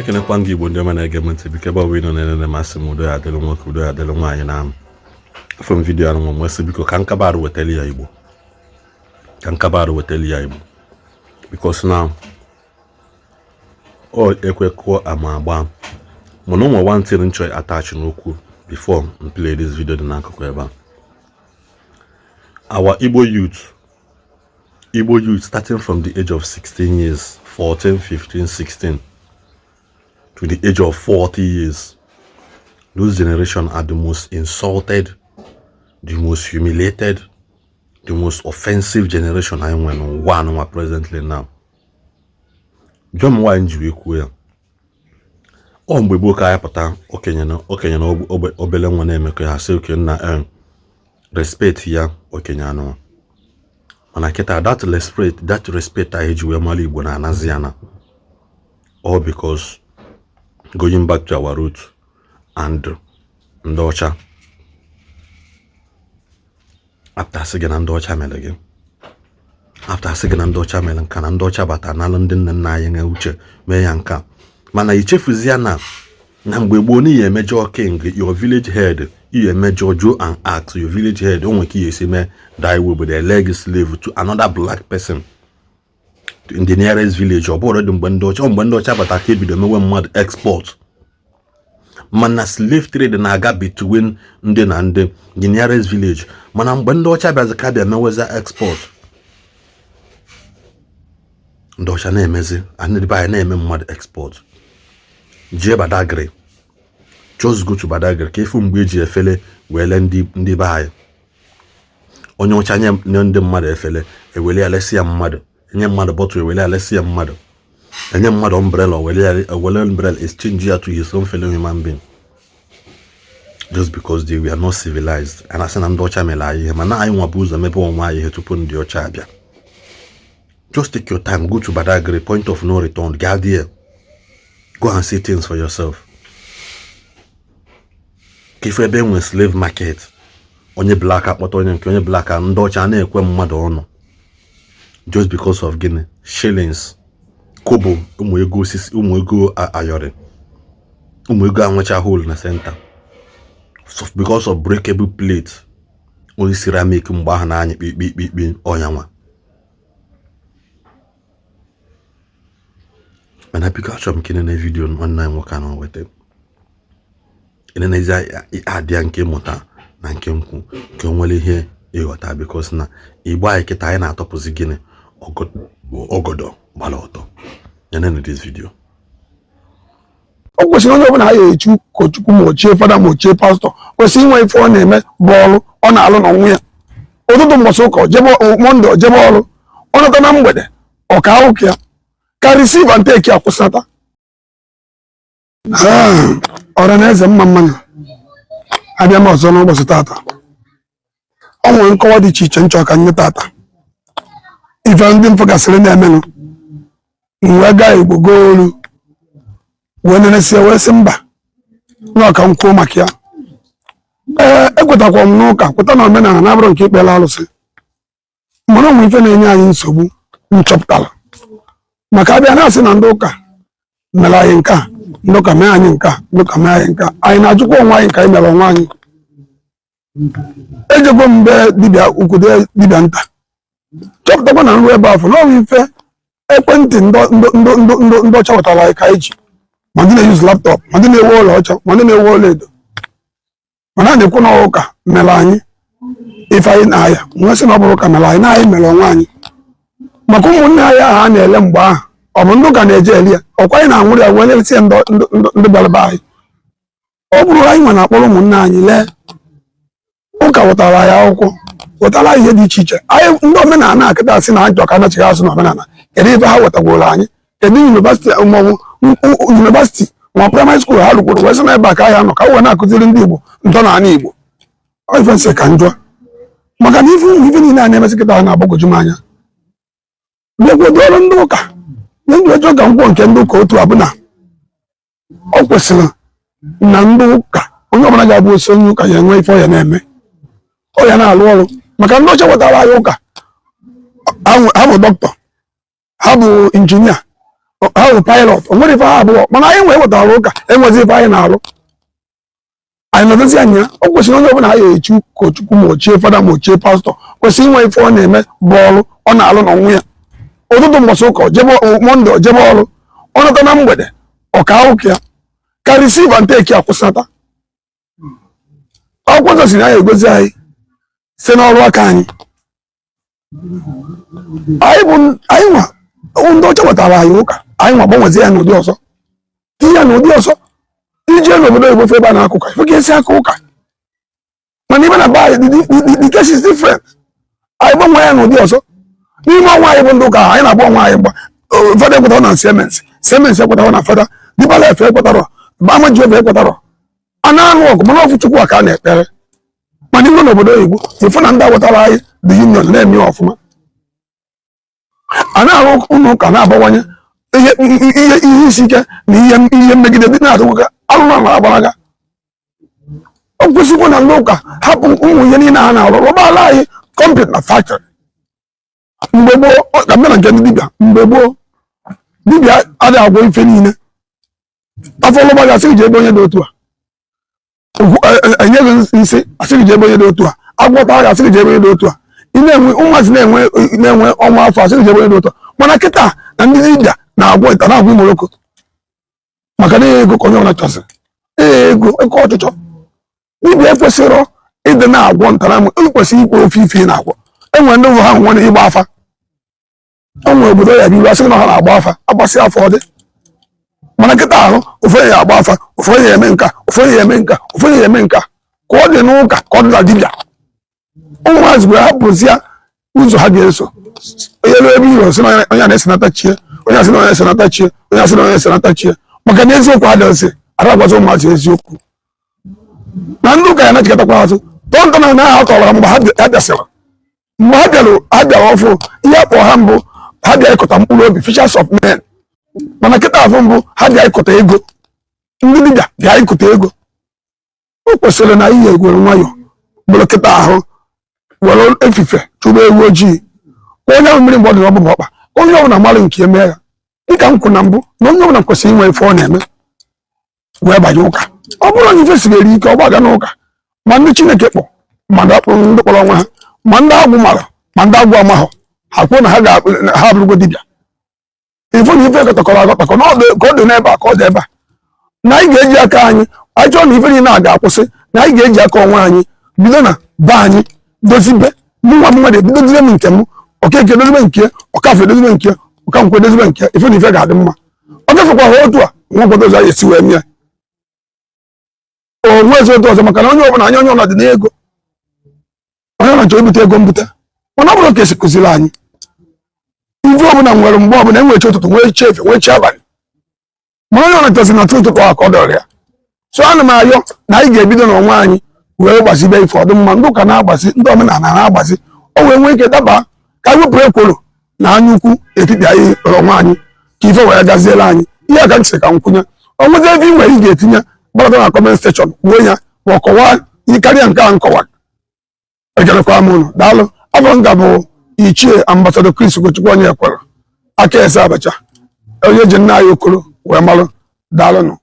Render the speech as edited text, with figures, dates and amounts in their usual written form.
Ekenekwa gị, Igbo ndị ọma na-ege m ntị. Biko, ebe ọ bụla ị nọ na-enene, masị m udo ya adịrị nwoke, udo ya adịrị nwaanyị. Na afọ m video anụ nwa sị, biko, ka nkabarụ wetara ya Igbo, ka nkabarụ wetara ya Igbo, because now ọ ekwe kụọ ama agba. Mana o nwere one thing m chọrọ attach n'okwu before m play this video dị n'akụkụ ebe a. Our Igbo youth, Igbo youth starting from the age of 16 years, 14, 15, 16 to the age of 40 years, those generation are the most insulted, the most humiliated, the most offensive generation anyị nwere n'ụwa anụnwa presently now. Jụọ m nwaanyị ji wee kwuo ya. Ọ mgbe gboo ka anyị pụta, okenye na okenye na obele nwa na-emekọ ya, sị okenye na respect ya, okenye anụnwa. Mana kịta, that respect anyị ji wee mara Igbo na-anazi ya na all because going back to our root and ndị ọcha. After sị gị na ndị ọcha mere gị, after sị gị na ndị ọcha mere nka, na ndị ọcha bata n'alụ ndị nna nna anyị nye uche mee ya nka. Mana ichefuzie na mgbe gboo n'ihi emejọ king, your village head, ihe emejọ, go and ask your village head. O nwere ka ihe esi mee that way, obodo ele slave to another black person in the nearest village. Ọ bụrụ dị mgbe ndị ọcha, mgbe ndị ọcha bata ka ebido mewe mmadụ export. Mana slave trade na-aga between ndị na ndị, the nearest village. Mana mgbe ndị ọcha bịazi ka bịa meweza export, ndị ọcha na-emezi ndị be anyị na-eme mmadụ export. Jee Badagry, just go to Badagry ka efu mgbe eji efele wee lee ndị be anyị. Onye ọcha nye ndị mmadụ efele, ewele ya lesi ya mmadụ. Enye mmadụ bottle, ewele ya lesi ya mmadụ. Enye mmadụ umbrella, were ya were umbrella exchange ya to his own fellow human being, just because they were not civilized. And asị na ndị ọcha mere anyị ihe, mana anyị nwa bụ ụzọ mebe onwe anyị ihe tupu ndị ọcha abịa. Just take your time, go to Badagry, point of no return. Gaa there, go and see things for yourself, ka ife ebe enwe slave market. Onye black akpọta onye nke onye black, ndị ọcha na-ekwe mmadụ ọnụ just because of gịnị? Shillings, kobo, ụmụ ego osisi, ụmụ ego ayọrị, ụmụ ego anwecha hole na center. So because of breakable plate, onye ceramic mgbe ahụ na-anya ikpe ikpe ikpe ọnya nwa. Mana biko, achọrọ m ka ị nene video nwanne anyị nwoke a na weta enenezi adịa nke mmụta na nke nkwụ, nke nwere ihe ịghọta, because na Igbo anyị kịta anyị na-atọpụzi gịnị? Ọgọdọ gbara ọtọ. Nenenu this video. O kwesịrị onye ọbụla ya echu ụkọchukwu, ma ochie fada, ma ochie pastọ, kwesịrị inwe ife ọ na-eme bụ ọrụ ọ na-alụ na onwe ya. Ụtụtụ mbọsị ụka ojebe, Monday ojebe ọrụ, ọ nọta na mgbede, ọ ka ụka ya ka receive and take ya kwụsịnata. Ọra na eze, mma mmanụ. Abịa m ọzọ n'ụbọchị tata. Ọ nwere nkọwa dị iche iche nchọ ka nye tata. Ife ndị mfụgasịrị na-emenụ, m wee gaa Igbo goo olu wee nenesie wee sị mba, na ọka m kwuo maka ya. Ee, ekwetakwa m n'ụka, kweta na omenala na-abụrụ nke ikpere alụsị, mana onwe ife na-enye anyị nsogbu m chọpụtara. Maka abịa na-asị na ndị ụka mere anyị nke a, ndị ụka mee anyị nke a, ndị ụka mee anyị nke a, anyị na-ajụkwa onwe anyị ka anyị mere onwe anyị. Ejego mgbe dibịa ukwu, dibịa nta, chọpụtakwa na nru ebe afọ na ọbụ ife ekwentị ndị ọcha wetara anyị ka anyị ji, ma ndị na-use laptop, ma ndị na-ewe ụlọ ọcha, ma ndị na-ewe ụlọ edo. Mana a na-ekwu na ụka mere anyị ife anyị na-aya. Nwee sị na ọ bụrụ ụka mere anyị, na anyị mere onwe anyị. Maka ụmụnne anyị ahụ a na-ele mgbe ahụ, ọ bụ ndị ụka na-eje eli ya? Ọkwa anyị na-anwụrụ ya wee lesi ya. Ndị bịara be anyị, ọ bụrụ anyị nwe na-akpọrọ ụmụnne anyị lee. Ụka wetara anyị akwụkwọ, wetara anyị ihe dị iche iche. Anyị ndị omenala akịta sị na ajọ ka anachighị azụ na omenala. Kedu ife ha wetagworo anyị? Kedu university maọbụ university ma primary school ha rụkwuru wee sị na ebe a ka anyị anọ ka wee na-akụziri ndị Igbo ntọala Igbo? Ọ ife nsị ka njọ, maka na ife ife niile a na-emesị kịta na-agbagwoju m anya. Bịakwudo ndị ụka nye ndị ọjọọ ka nkwụ nke ndị ụka otu a bụ na ọ kwesịrị na ndị ụka, onye ọbụla ga-abụ osi onye ụka ya enwe ife ọ ya na-eme, ọ ya na-alụ ọrụ. Maka ndị ọcha wetara anyị ụka, ha bụ dọkịta, ha bụ injinia. Ha bụ pilot, o nwere ife ha abụọ. Mana anyị nwee wetara ụka, enwezi ife anyị na-alụ, anyị nọdozi anya. O kwesịrị onye ọbụla anyị echi ụkọchukwu, ma ochie fada, ma ochie pastọ, kwesịrị inwe ife ọ na-eme, bụ ọrụ ọ na-alụ n'onwe ya. Ụtụtụ mbọsị ụka jebe, Monday jebe ọrụ, ọ nọta na mgbede, ọka ụka ya ka receive and take akwụsịnata. Akwụkwọ nsọ si na ya egozi anyị site n'ọrụ aka anyị. Anyị bụ anyị nwa ndị ọcha wetara anyị ụka, anyị nwa gbanwezie ya n'ụdị ọzọ, tinye ya n'ụdị ọzọ. Ije n'obodo oyibo, fe ebe a na-akụ ụka, ife ka esi aka ụka. Mana ibe na be anyị, the case is different. Anyị gbanwee ya n'ụdị ọzọ. N'ime ọnwa anyị bụ ndị ụka, anyị na-agba onwe anyị mgba. Fada ekwetara na Siemens, Siemens ekwetara na fada, Deeper Life ekwetara, Ama Jehova ekwetara. A na-anụ ọgụ, mana ọfụ Chukwu ka a na-ekpere. Mana iwe n'obodo oyibo, ifu na ndị awetara anyị the union na-eme ya ọfụma. A na-arụ ụlọ ụka na-abawanye. Ihe ihe ihe isi ike na ihe ihe mmegide dị na-adịgwaga alụrụ ala agbalaga. O kwesịrị na ndị ụka hapụ ụmụ ihe niile ha na-arụ, rụbala anyị company na factory. Mgbe gboo, ka mbịa na nke ndị dibịa, mgbe gboo dibịa adịghị agwọ ife niile. Afọ ọlụgba gị, asị gị jee ebe onye dị otu a. Enyeghị nsị, asị gị jee ebe onye dị otu a. Agwọta gị, asị gị jee ebe onye dị otu a. Ị na-enwe ụmụazị na-enwe ọnwa afọ, asị gị jee ebe onye dị otu a. Mana kịta na ndị dibịa na-agwọ ịta, na-agwọ imoroko, maka na ego ka onye ọbụla chọsịrị. Ee, ego, ego ọchụchọ. Dibịa ekwesịrọ ịdị na-agwọ ntaramụ, ekwesịrị ikpe ofe ife ị na-agwọ. Enwere ndị ha nwere ịgba afa. O nwere obodo ya bụ ilu asị na ha na-agba afa, agbasị afọ ọ dị. Mana nkịta ahụ, ụfọdụ ya agba afa, ụfọdụ ya eme nka, ụfọdụ ya eme nka, ụfọdụ ya eme nka. Ka ọ dị n'ụka, ka ọ dị na dibịa, ụmụazị wee hapụzia ụzọ ha ga-eso. Onye elu ebe iro sị na onye a na-esenata chie, onye asị na onye esenata chie, onye asị na onye esenata chie, maka na eziokwu adịghịzị ara agwazi ụmụazị eziokwu. Na ndị ụka ya na-achịkọtakwa azụ tọọ ntọ na ha tọrọ mgbe ha bịasịrị. Mgbe ha bịara, ha bịara ọfụ ihe akpọ ha mbụ, ha bịa ịkọta mkpụrụ obi, fishers of men. Mana kịta afụ mbụ, ha bịa ịkọta ego. Ndị dibịa bịa ịkọta ego. O kwesịrị na ihe egwere nwayọ bụrụ kịta ahụ were efife chụba ewu ojii, ka onye ahụ mmiri mgbe ọ dị n'ọbụ ọkpa, onye ọbụla mara nke eme ya. Dịka m kwuru na mbụ, na onye ọbụla kwesịrị inwe ife ọ na-eme wee banye ụka. Ọ bụrụ onye ife siri ike, ọ gbaga n'ụka. Ma ndị Chineke kpọ, ma ndị kpọrọ onwe ha, ma ndị agwụ mara, ma ndị agwụ amahọ, ha kwuo na ha ga ha abụrụgo dibịa. Ifu na ife gọtọkọrọ agọtọkọ na ka ọ dị n'ebe a, ka ọ dị ebe a, na anyị ga-eji aka anyị. Anyị chọọ na ife niile a ga-akwụsị, na anyị ga-eji aka onwe anyị bido na be anyị dozibe. Mụ nwa m mmadụ ebidozibe m nke m, Okeke dozibe nke ya, Ọkafọ edozibe nke ya, Ọkankwụ edozibe nke ya, ife na ife ga-adị mma. Ọ gafekwa ha otu a nwa obodo ọzọ anyị esi wee mie o nwezi otu ọzọ, maka na onye ọbụla anya onye ọbụla dị n'ego, onye ọbụla chọrọ ibute ego mbute. Mana ọ bụrụ ka esi kụziri anyị, ife ọbụla nwere mgbe ọbụla enwere chi ụtụtụ, nwee chi efe, nwee chi abalị. Mana onye ọbụla chọzi na chi ụtụtụ ahụ ka ọ dọrọ ya. So ana m ayọ na anyị ga-ebido n'onwe anyị wee gbazibe ife ọdịmma. Ndị ụka na-agbazi, ndị omenala na-agbazi, o wee nwee ike daba ka anyị wepụ ekworo na anya ukwu etiti anyị onwe anyị, ka ife wee gaziela anyị. Ihe a ka m sị ka m kwụnye. O nwezi ebe ị nwere ị ga-etinye, gbadata na comment section kwuo ya, ma ọ kọwaa ihe karịa nke a nkọwa. Ekelekwa m ụnụ, daalụ. Afọ nga bụ Ichie Ambassador Chris Ugochukwu onye ekwere aka ese abacha, onye ji nna anyị Okoro wee malụ. Daalụnụ.